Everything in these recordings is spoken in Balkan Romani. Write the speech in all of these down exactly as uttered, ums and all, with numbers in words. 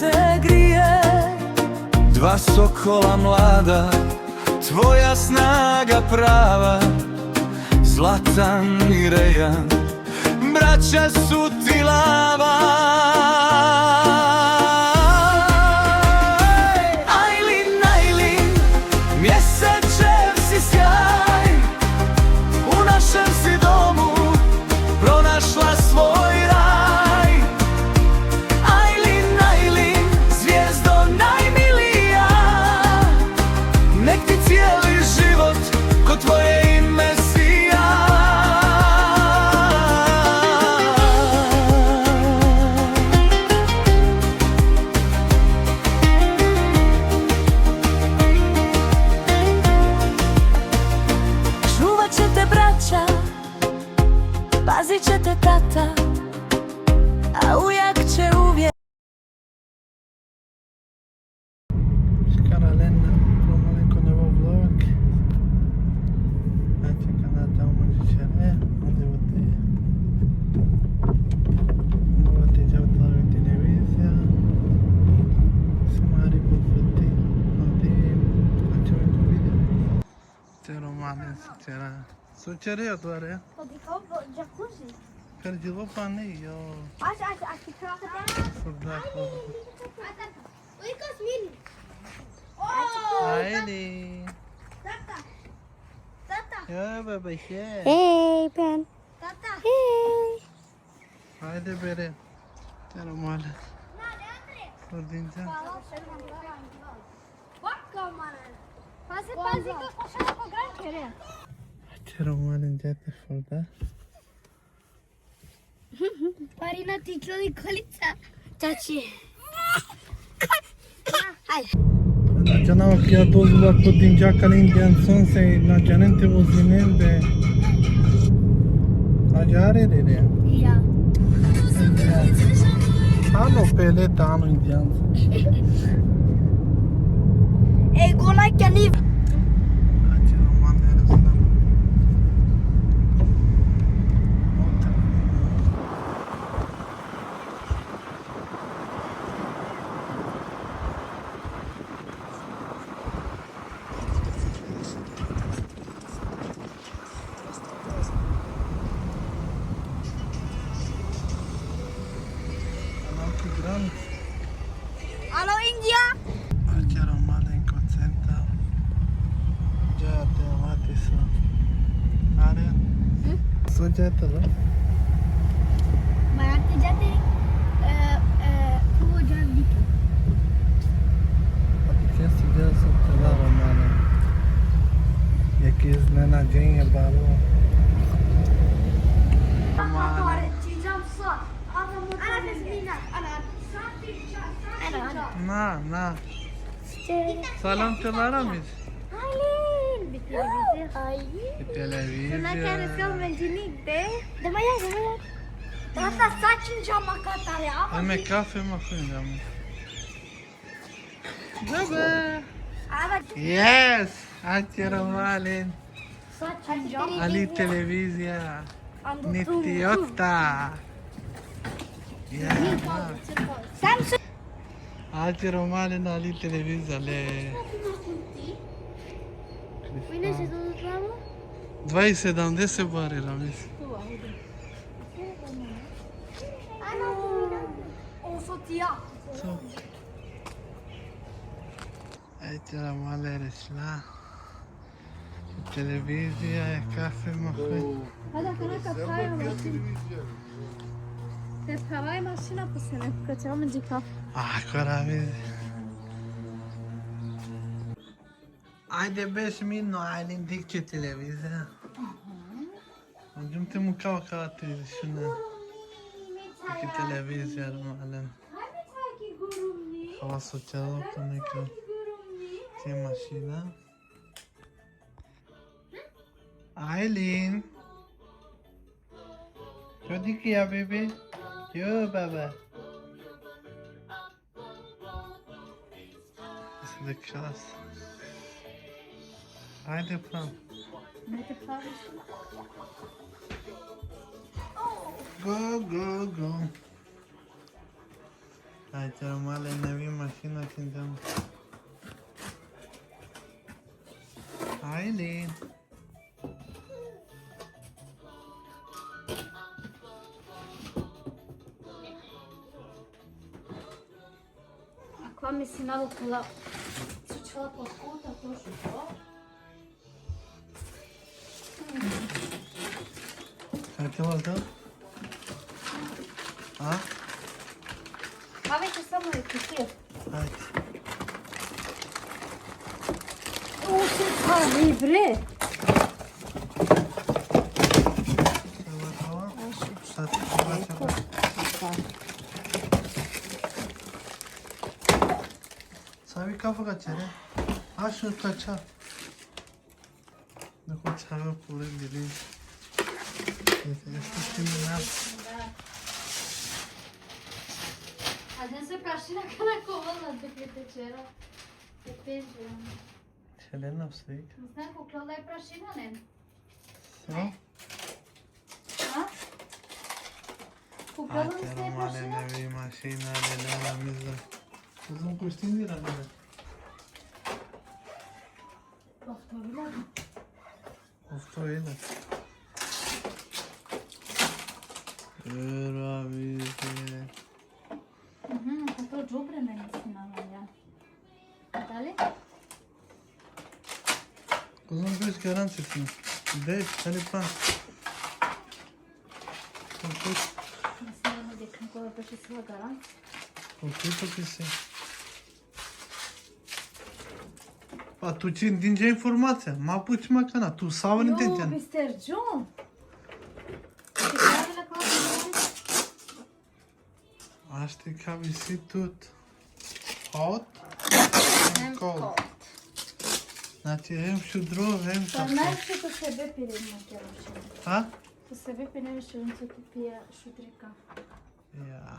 Te grije, dva sokola mlada, tvoja snaga prava, Zlatan i Rejan, braća su ti lava. Ajlin, Ajlin, mjesečev si sjaj, u našem si domu pronašla svoj raj. Ajlin, Ajlin, zvijezdo najmilija, nek ti cijeli život ko tvoje ime sija. Čuvat će te braća, pazit će te tata, a ujak će uvijek. Shkar alen, provamo neko novo vlog. Znači, kanata umađićere, onda voti. Voti džavtlavi televizija. Simari potputi. Voti, znači, neko video. Cero mane, cera. Sučere otvare. Pa dikhao, jacuzzi. Kar dilo pani, jo. Ač, ač, ač, dikhao. Furda, furda. Oj, kas mini. Ajde. Tata. Tata. Jo, baba, še. Ej, Ben. Tata. Ej. Ajde, bere. Cero male. Furdinca. Pazi, pazi, kako šel ko gran kere. Cero male, džate furda. Marina, ti čuli kolica? Čači. Hajde. Na džanav ki ja dozvola ko dinđa kal Indian Sons, na džanen te vozinen be. Ađare re re. Ja. Ano pele tano Indian Sons. Ej, gona kani. Alo, Indija. Ađero malen ko centar. Džate, mati so. Are? Hm? So džate, da? Marate džate, e, e, kuvo džan dike. Često džan so te la romane. Jaki iznenađenje, baro. Romane. Ana, ana. Na, na. Salam te la Ramiz. Ajlin, bi televizija. Ajlin. Bi televizija. Sona kare so menđinik de. Dama ja, dama ja. Tata, sačin džama katare, ama. Ame kafe ma khun džama. Baba. Ama. Yes, ađero malen. Ali televizija. Niti ota. Ja. Samsung. Ađero malen, ali televizija le. Dvadeset sedamdeset bari, Ramiz. Ovo so ti ja. So. Ađero malen, rešla. Televizija, e kafe ma khun. Hada kana ka kafe mašina. Te pravaj mašina posene, ka ćemo među kafe. A, ko Ramiz. Ajde beš mi no, ajlin dikh će televizija. Džum te mukava kati šuna. Ki televizija, malen. Hava so čelo to neko. Ki mašina. Ajlin. Kodi ki ya, bebe? Jo, baba. Nasıl da klas. Haydi yapalım. Haydi yapalım. Go, go, go. Ajde, male, nevi mašina, činđam. Ajde. Akava mislinava kola so čela pod kuta, točno to. Kaj te vas da? A? Avite samo i kefir. Ajde. Uši, pa vi bre. Evo, evo. Sad, sad, sad. Savi kafa ka čere? Ašu ka ča. Neko čava pule bili. Ešte ti mi na. A ne se prašina kana kovala dok te čera. Te penđe. Čele na slik. Zna ko klala je prašina, ne? So? Ha? Ko klala je prašina? Ajde, romane, nevi mašina, ne, ne, ne, ne. Uzun kuštini radile. Ofto ila. Ofto ila. Era, vidi. Mhm, pa to džubre, ne, mislinava, ja. Dali? Kuzum, bez garancija. Deš, ali pa. Komplet. Mislim da mi dekam kola baš si la garancija. Komplet ti si. Pa tu čin dinđe informacija. Ma puč ma kana, tu savani te džan. Bisterđon. Ti kavila kala. Ašti ka isi tut. Hot and cold. Znači, hem šudro, hem... Pa najviše to sebe pire na kjero. Ha? To sebe pire najviše, on se pija šudrika. Ja.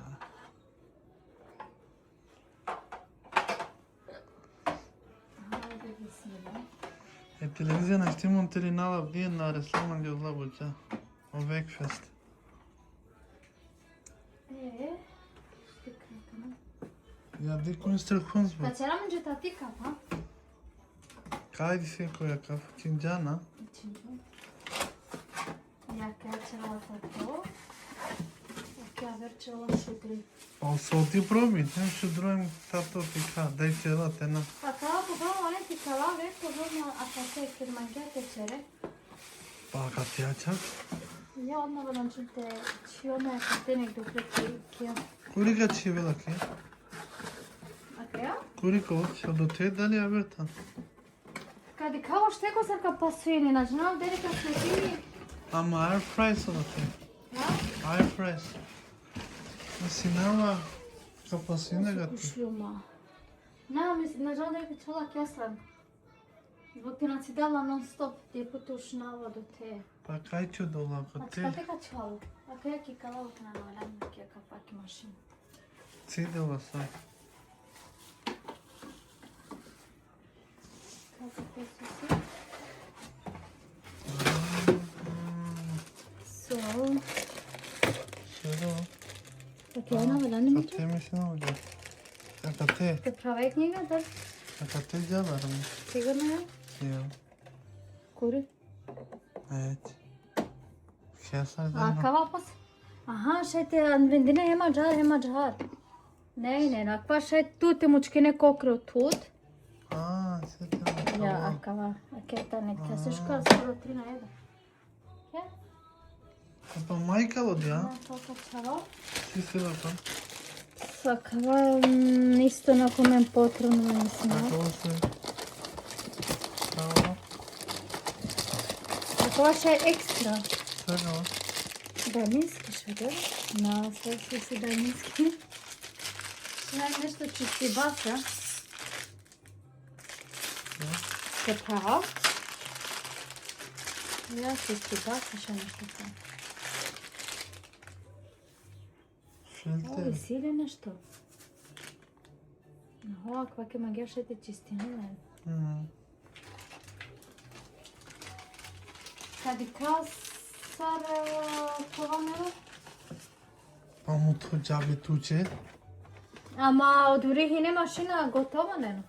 Ajde, bismillah. E, televizija našti montirinava, vrijeme naresla mange odla buća. O vekfest. E, ja, di ko instruktions bu. Pa čera mi džeta ti kafa. Kaj di se koja kafa? Činđana? Činđana. Ja, kaj čela tato. Ja, kaj aver čela šudri. Pa so ti probi, hem šudro hem tato ti ka, daj čela te na. Pa kala po kala, one ti kala ve, po zona, a pa te ked mangja te čere. Pa ka te ačak? Ja, odmah valjam ču te čio me, ka te nek duple ki, ki. Kuri ka čivela ki? A kaja? Kuri ko, so do te dali aver ta. Kadi kao šteko sar ka pasujini, na džanav deri ka smetini. Ama air fry so do te. Ja? Air fry. Mislinava ka pasujini ga te. Kušluma. Na, mis-, na džanav deri ka čola kja sar. Zbog te na cidela non stop, te putušnava do te. Pa kaj ču dola ko te? A te ka čalo. A kaj ki kala ukna na valjam ki ka paki mašina. Cidela sa. Kako te su si? So. Šedo. Kate ona valjani mi? Kate mi se na valjani. A kate? Te prave knjiga, da? A kate džala, Rami? Sigurno je? Ja. Kuri? Evet. Kja sar da? Akava pas. Aha, šaj te anvendine hem ađahar, hem ađahar. Ne, ne, akava šaj tu te mučkine kokro tut. A, šaj te mučkine. Ja, akava. Akava tane kja se ška, skoro tri na jedan. Kja? Pa majka lo dja? Ja, to ka čhava. Si si la pa? Sa kava, mm, isto na komen potrebno, mislim, ja. Akava se. Akava. Akava šaj ekstra. Sa kava? Daljinski šaj, da? Na, sa, sa, sa daljinski. Šaj nešto čisti basa. Ja. Te prava. Ja, čisti basa, šaj nešto to. Filter. O, isi li nešto? Ho, akava ke mangja šaj te čistini, ne? Mhm. Kadi ka sar, e, kova neva? Pa mu to džabe tuče. Ama oduri hine mašina gotovo neno.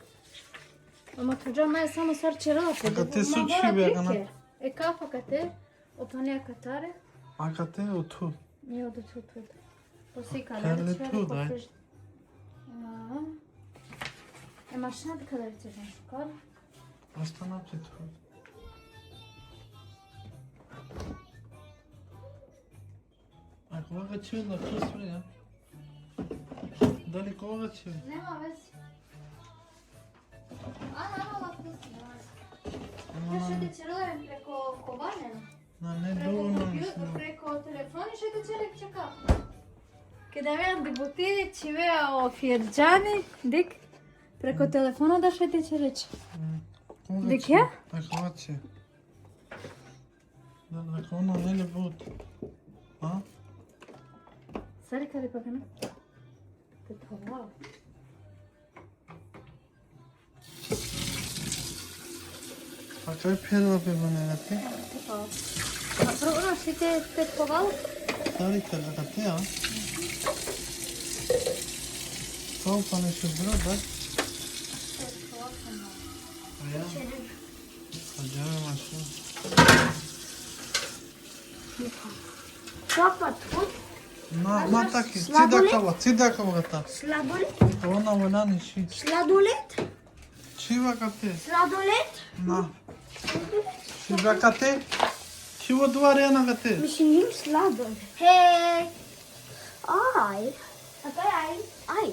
Ama tuđa ma je samo sar čerela. Akate so čhive akana? E kafa akate, o pani akatare. Akate o tu. Jo, da tu, tu. Po si ka. Kale tu, daj. E mašina da kada viče šukar. Asta na te tu. Ako vaga čhive la tu sve, ja. Dali ko vaga čhive? Nema veze. A, nema la tu sve. Nema. Još te čerela preko kobane. Na, ne, preko dovoljno kompjuter, mislim. Preko telefoni, še te čere čeka. Kada me andi buti, čhive o fjerđani, dik, preko telefona da še te čere. Dik ja? Tako će. Da, da, ona ne le but. A? Sari kare pa kana? Te thova. Pa kaj pherla pe bane na te? Te thova. A pro na si te, te thova. Sari kare ka te, a? Kao pa ne se zra, da? Te thova kana. A ja? Pa džave mašina. Papa, tu? Na, ma taki, sladoled? Cida kava, cida kava gata. Sladoled? Ona, ona niši. Sladoled? Čhiva kate? Sladoled? Na. Čhiva kate? Čhiva dvare na kate? Mislim, sladoled. Hej. Aj. A to je aj. Aj.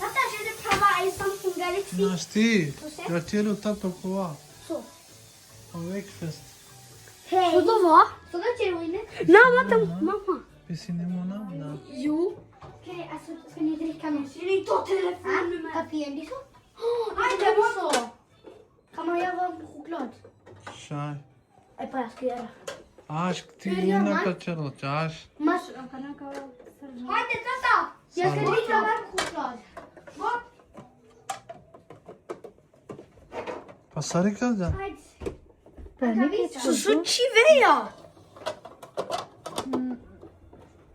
Tata, želim probati something very sweet. Našti, ja ćero tato kova. So? Breakfast. Hej. Što to va? Što da ćero ine? Na, mata, mama. Pisi ne mona, na. Ju. Okej, a so, ska ni dricka nu? Ser inte telefon med mig. Kapi, en diso? Aj, det var så. Kan man göra en choklad? Šaj. E pa, ja ska göra. Ašk, ti ina ka čero čaš. Maš, hajde, tata! Ja ska dricka varm choklad. Bort! Pa sari ka da? Hajde. Pa nikad. So, so čhiveja?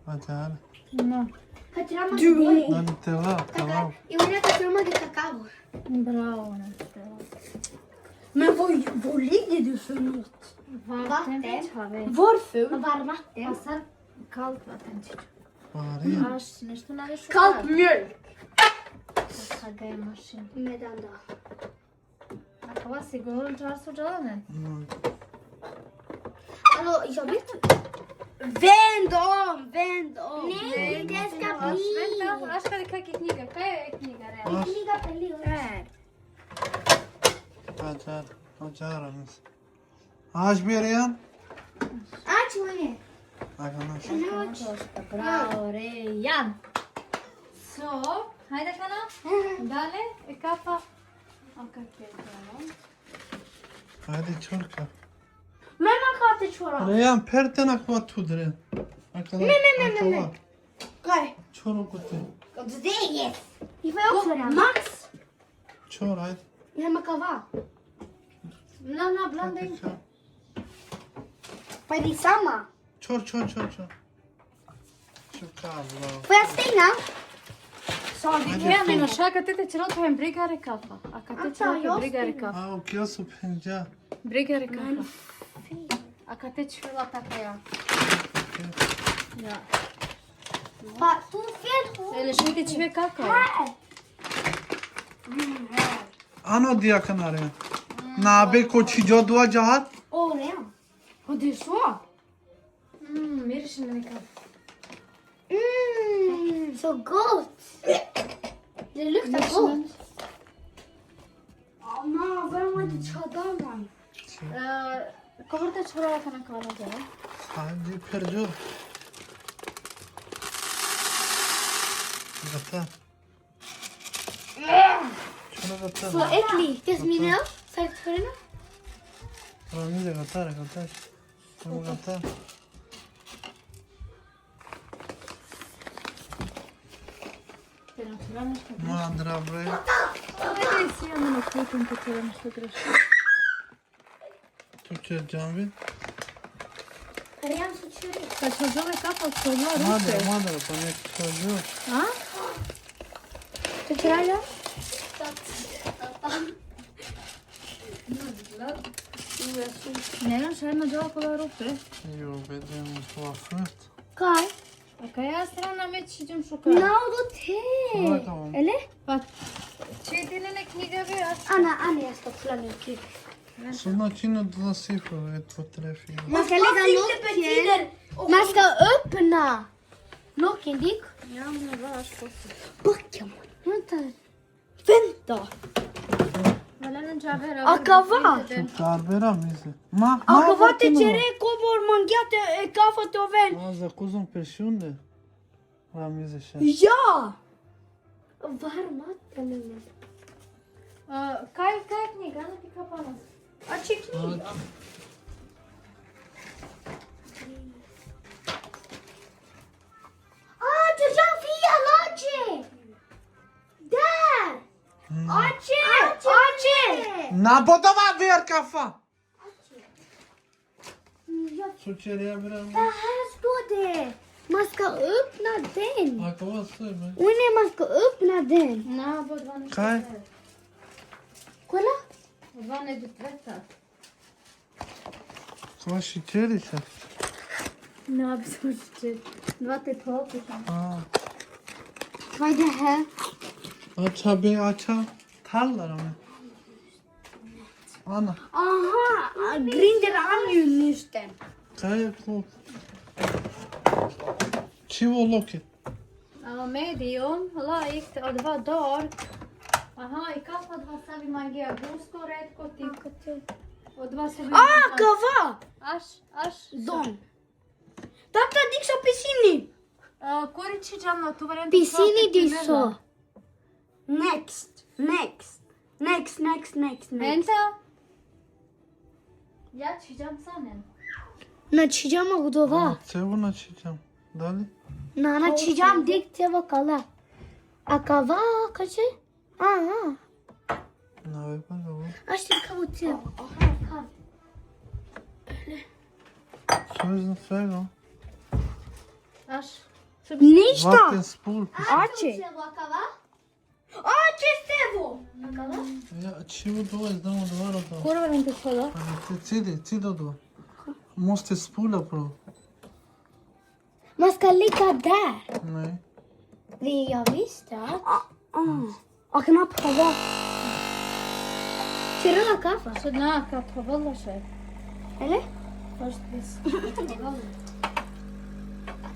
Ađar. No. Ka ćera ma. Dali tela, tela. I ona ka ćera ma kakao. Bravo, Nastela. Men vad, vad ligger du för något? Vatten. Vatten. Varför? Varmvatten. Passar kallt vatten, tycker jag. Varje. Aš nešto na više. Kallt mjölk. Sa ga je mašina. Med den där. Akava sigurno čas u džalanen. Alo, ja vet. Vänd om, vänd om. Nej, det ska bli. Vänta, aška de kaki knjiga, kaj je knjiga, realno? Knjiga peli. E. Ađar, ađar, amis. Ač bi, Rejan? Ač, manje. Aga naš. Bravo, Rejan. So, hajde kana. Dale, e kapa. Akate, dale. Hajde, čorka. Mama, akate čora. Rejan, perte na kova tu dre. Akala, ne, ne, ne, ne, ne. Kaj? Čoro kote. Kote, yes. I fa čora. Max. Čor, ajde. Ja, ma kava. Na, na, blanda. Pa di sama. Čor, čor, čor, čor. Čor kava. Får jag stänga? Sa, vi kan, men och käka till till till en bryggare kaffe. Akate čoro brigare kafa. A, okej, so phenđa. Brigare kafa. Akate čhivela takaja. Ja. Pa tu fel. Ele šete čhive kaka. Ano dia kanare. Na be ko čhiđo dua džahat. O, ne. O, de so? Mm, miriši neka. Mm, so gott. Det luktar gott. Ama, veoma de čhadama. Kovar te čhora kana kana džava? Hadi, pherđo. Gata. Čhora gata. So ekli, tes mine, sa tvorena? Rani de gata, gata. Samo gata. Ma, andra, bre. Ajde, si ja mene kutim kad ćera nešto grešno. Tu Če džanvi? Riam su čuri. Kad se zove kako se odla Madre, ruke. madre, pa nek se zove. A? Te čeraja? Ne, šaj me džava kola ruke. Jo, bedem u afet. Kaj? A kaja strana me čhiđem šuka? Na odo te. Lako. Ele? Pa čitine ne knjiga be, a Ana, Ana, ja sto plani ki. Što znači ne da sifu, et po trefi. Maska lega lokken. Maska öppna. Lokken, dik. Ja, ne baš posle. Bakjam. Vänta. Vänta. Valjda ne džavera. Akava? Tarbera mi se. Ma, Akava ma, te ma. čere kobor mangja te e kafa te oven. Ma, za kuzom peršunde. Ma, mi se še. Ja. Var mat te mene. A, kaj, kaj knjiga, ne ti kapana. A čekaj. A, te džan fija lače. Da. Ače, ače. Na bodova ver kafa. Ja, Što će ja bram? da has gode. Maska öppna den. Ako vas sve, me. Une maska öppna den. Na, bo dvanaest. Kaj? Kola? Dvanaest do treta. Kova šićeri se? Na, bi se učit. Dva te topi. A, Kaj da he? ača be, ača. Tarlar me. Ana. Aha, grinder anju ništen. Kaj je to? Čivo loket. A, medium, light, a dva dark. Aha, i kafa dva savi mangija gusto, redko ti. O dva su A, kava. Aš, aš. Don. Tata, dik so pisini. A, kori čhiđam na tu varijantu. Pisini diso. Next, next. Next, next, next, next. Enta? Ja čhiđam sanen. Na čhiđam ako dova. Cevo na čitam. Dali? Na, na čhiđam dik cevo kala. A kava, kače? A, a. Na ve pa dobro. Aš ti kao cevo. Sve za svega. Aš. Ništa. Vaten spul. Ače. Ače stevo. Ja, čivo dova, znamo dova da. Kurva nam te šola. Cidi, cidi dova. Moste spula pro. Maska lika der. Nej. Vi, ja visst, ja. Akna prova. Čirila kafa. Sad na, ka provela še. Ele? First this.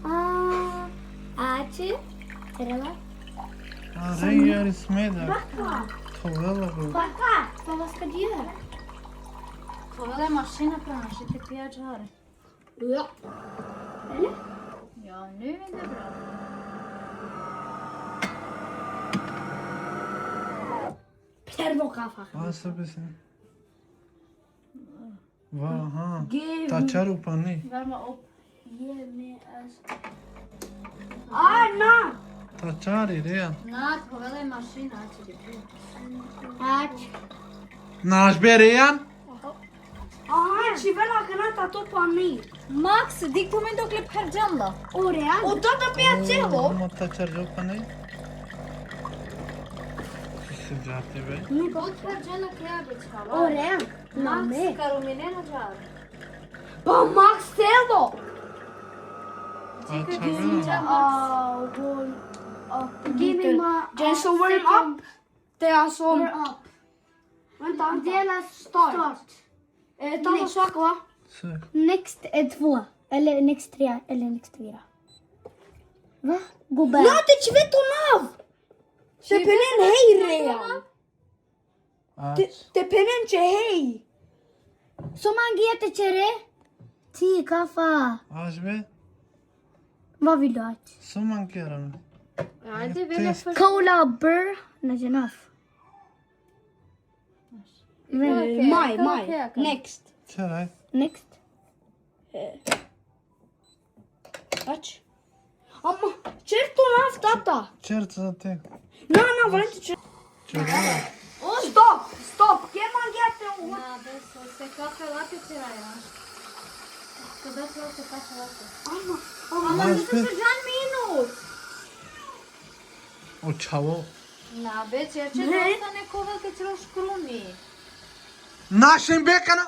A, ače. Čirila. A, rengi ari smeda. Baka. Tovela bro. Baka. Pa maska dija. Provela je mašina, pronašite pijač hari. Ja. Ele? Ja, ne, ne, bravo. Prvo kafa. A, sve bi se. Va, aha. Ge- Tačaru pani. Varma op. Je me as. A, na. Tačari, rea. Na, provela je mašina, će ti. Ač. Naš be, rean? Aha, čivela kana tato pani. Max, dik tu men dokle pherđam la. O, real. O, da, da, pija celo. Ma tačar jo pani. Se džati be. Od pherđana kja bička. O, real. Na me. Max, karuminena džar. Pa Max celo. Ača be. A, gol. A, give me my. Just uh, warm second. Up. Te asom. We're up. Vänta, vänta. Dela start. E, tamo svako, va? Sve. Next e två. Eller next tre. Eller next fyra. Va? Go back. Na te čve to nav. Te penen hej, reja. Ač. Te, te penen će hej. So mange te čere? Ti kafa. Ač be. Vad vill du ha? So mange kjera me. Ajde, Te- velja first. Cola, burr, na enough. Okej, Maj, okej, maj. okej, okej. Next. Čeraj. Next. Ač. Ama, čer to nav, tata. Čer za te. Na, na, vrati čer. Čeraj. Stop, stop. Ke mange te Na, be, so se kafe latte ćera, ja. Kada ćera se kafe latte? Ama, Ama ama. ne se džan minut. O čhavo. Na, be, ćer će Ne. da ostane ko velike ćero škrumi. Našim bekana.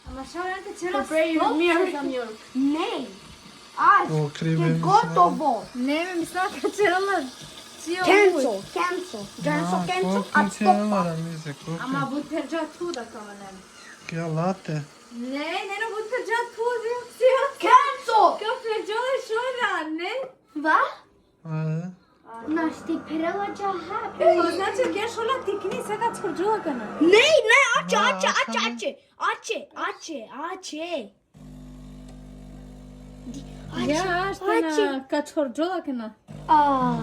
Ama šao, ja te ćera Popravi stop mi je za mjölk. Ne. Aj, Pokriven je gotovo. Ne, me mislila kad ćera la cijel Cancel, cancel. Cancel, cancel, a stop. Mora mi se kupi. Ama but perđa tu da kao ne. Ja latte. Ne, ne, ne, but perđa tu, dio cija. Cancel! Kao perđa šora, ne? Va? Ajde. Našti perela džaha. To znači, ja šola tikni, se kad skorđola kana. Ne, ne, ače, Da, ače, ače, ače. ače. Ače, ače, ače. Di- Ače, Ja, što ače. Na, kad skorđola kana. A,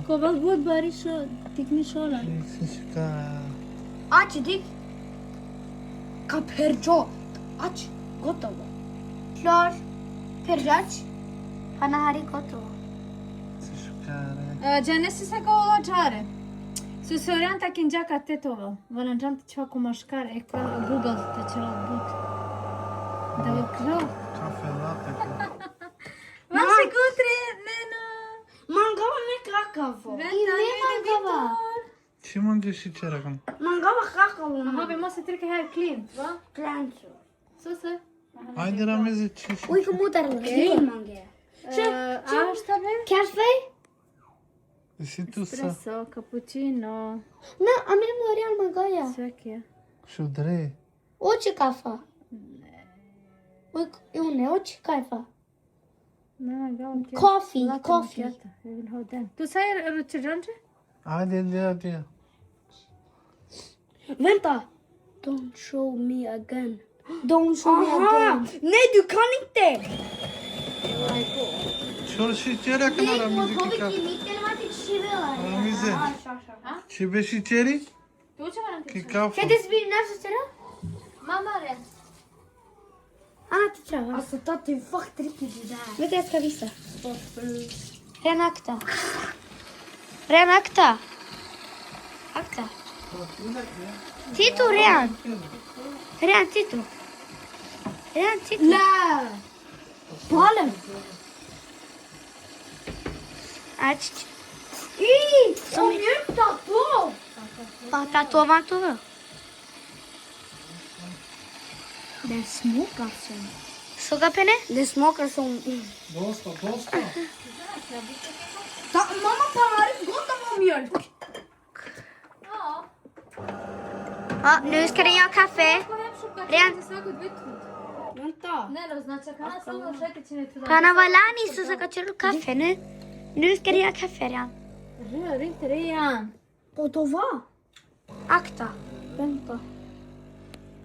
Ko vel but bari šo, tikni šola. Isi ška. Ače, dik. Ka perđo. Ače, gotovo. Flor, perđač. Pana hari gotovo. Isi škare. Džane si se kao ola džare. Su se orijan takin džaka te tovel. Valan džan te čva ko maškar, e ka Google te čva but. Da oklo. Kafe latte. Vaši kutre, neno. Mangava me kakavo. Venta, ne, mangava. Či mange šićera kan? Mangava kakavo. Aha, be, mo se trike her klin, va? Klančo. So se? Ajde, Ramizi, či šićera. Ujko mutar. Klin mange. E, a šta be? Kafe? Isi tu sa. Espresso, cappuccino, Na, a mi morian mangaja. Sve ke. Šudre. Oči kafa. Ujko, une, oči kafa. Na, na, gao ke. Coffee, Latte coffee. Macchiato, evil hoden. Tu sa je ručeđanče? Ajde, ajde, ajde. Venta. Don't show me again. Don't show me again. Ne, du kan inte. Čor šićera kan, Ramizi, ki ka. Ramizi. Či be šićeri? Tu će vam Ki kafa. Kede sbi nafsu tera? Mama re. Ana ti čava. A sa ta ti fak triki di da. Me te skavisa. Renakta. Renakta. Akta. Ti tu, Rean. Rean, ti tu. Rean, ti tu. La. Palem. Ač. I, so mi je tato. Pa tato van tu. Da smoka sam. So ka pene? Da smoka sam. Dosta, dosta. Ta, mama, pa hari gotovo mjölk. No. A, nu ska ni ha kaffe. Redan. Svako dve tu. Vänta. Ne, no, znači, kana samo šete će ne tu da. Pa na valjani su zakačili kafe, ne? Nu ska ni ha kaffe redan. Re, re, Rean. Gotovo. Akta. Vänta.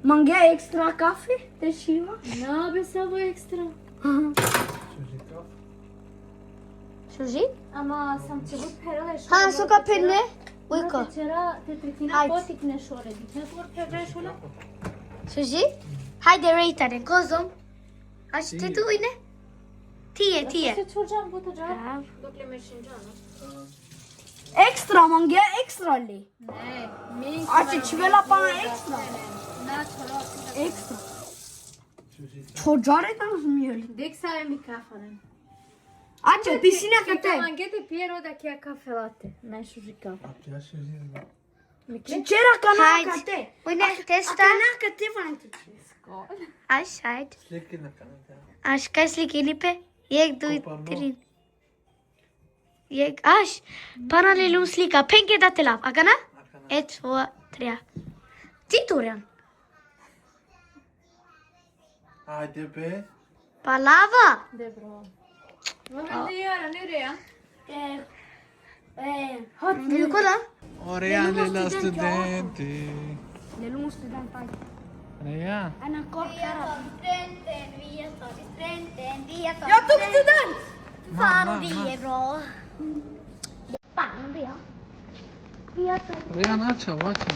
Mange ekstra kafe? Te šiva? Na, be, savo ekstra. Suži? Ama sam će but perele što. Ha, so ka pene? Ujko. Te ćera, te tretina Ajde. Potikne šole. Dikne por perele šole. Suži? Hajde, rejtare, kozom. Ač te tu ine? Tije, tije. Se čuđam buto džar. Bravo. Dok le mešin džana. Ekstra, mange ekstra li? Ne, mi. A će čivela pa ekstra. Na, čoro. Ekstra. Čođare tam smijeli. Dek save mi kafanen. A će, pisina kate. Mange te pije roda kija kafe latte. Najšuži kafe. Čera kana Hajde. Kate. Ujne, testa. Kana kate, Franti. Aš, hajde. Slike na kanal. Aš kaj slikini pe? Jek, duj, Koparno. Tri. Jek, aš. Pana le lum slika. Penge da te lav. Akana? Ec, vo, tria. Ti turen. Ajde be. Pa lava. De bro. Vama de jara, ne Rean. E, e, hot. Nikola? Orean le la studenti. Le lum student ai. Rean. Ana kor kara. Ja tu student. Fano di bro. Rean, ača, vača.